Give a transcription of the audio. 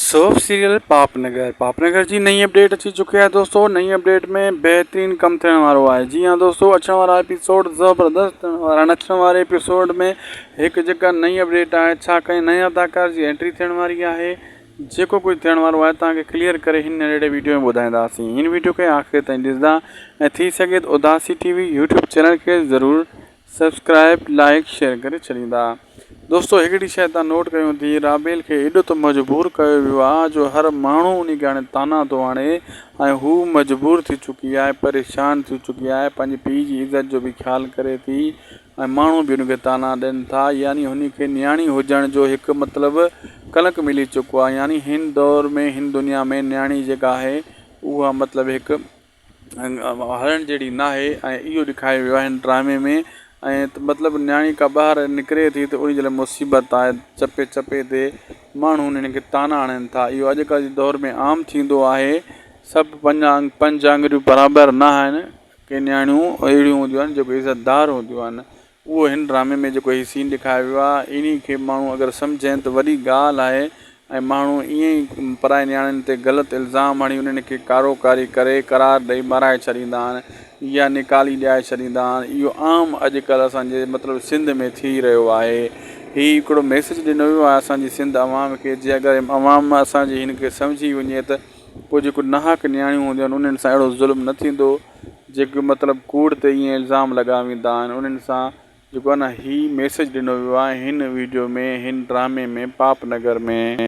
Soap serial پاپ نگر پاپ نگر جي نئين اپڊيٽ اچي چڪي آهي دوستو نئين اپڊيٽ ۾ بهترين ڪم ٿيڻ وارو آهي جي ها دوستو اچڻ وارا ايپيسوڊ زبردست ٿيڻ وارا آهن اچڻ واري ايپيسوڊ ۾ هڪ جيڪا نئين اپڊيٽ آهي ڇا ڪنهن نئين اداڪار جي انٽري ٿيڻ واري آهي جيڪو ڪجهه ٿيڻ وارو آهي توهان کي ڪليئر ڪري هن ننڍڙي ويڊيو ۾ ٻڌائينداسين هن ويڊيو کي آخر تائين ڏسندا ۽ ٿي سگهي ته اداسي ٽي وي يوٽيوب چينل کي ضرور سبسڪرائب لائيڪ شيئر ڪري ڇڏيندا. دوستو هڪڙي شئي تان نوٽ ڪيون ٿي رابيل کي ايڏو ته مجبور ڪيو ويو آ جو هر ماڻهو انهي کي هاڻي طعنا ٿو هڻي ۽ هو مجبور ٿي چڪي آهي پريشان ٿي چڪي آهي پنهنجي پيء جي عزت جو به خيال ڪري ٿي ۽ ماڻهو به ان کي طعنا ڏين ٿا يعني هن کي نياڻي هجڻ جو هڪ مطلب ڪلنڪ ملي چڪو آ يعني هن دور ۾ هن دنيا ۾ نياڻي جيڪا آهي اها مطلب هڪ هلڻ جهڙي ناهي ۽ اهو ڏيکاريو ويو آهي هن ڊرامي ۾ ۽ مطلب نياڻي ڪا ٻاهر نڪري ٿي ته ان جي لاء مصيبت آهي چپي چپي تي ماڻهو انهن کي طعنا هڻن ٿا اهو اڄڪلهه جي دور ۾ عام ٿيندو آهي سڀ پنج آڱريون برابر نه آهن ڪي نياڻيون اهڙيون هونديون آهن جيڪو عزتدار هونديون آهن اهو هن ڊرامي ۾ جيڪو هي سين ڏيکاريو ويو آهي انهي کي ماڻهو اگر سمجهين ته وڏي ڳالهه آهي ۽ ماڻهو ائين ئي پرائي نياڻين تي غلط الزام هڻي انهن کي ڪارو ڪاري ڪري قرار ڏئي مارائي ڇڏيندا آهن يا نيڪالي ڏياري ڇڏيندا آهن اهو عام اڄڪلهه اسان جي مطلب سنڌ ۾ ٿي رهيو آهي هي هڪڙو ميسيج ڏنو ويو آهي اسان جي سنڌ عوام کي جي اگر عوام اسان جي هن کي سمجهي وڃي ته پوء جيڪو ناحق نياڻيون هونديون آهن انهن سان اهڙو ظلم نه ٿيندو جيڪي مطلب ڪوڙ تي ائين الزام لڳايا ويندا آهن انهن سان جيڪو آهي نه هي ميسيج ڏنو ويو آهي هن ويڊيو ۾ هن ڊرامي ۾ پاپ نگر ۾.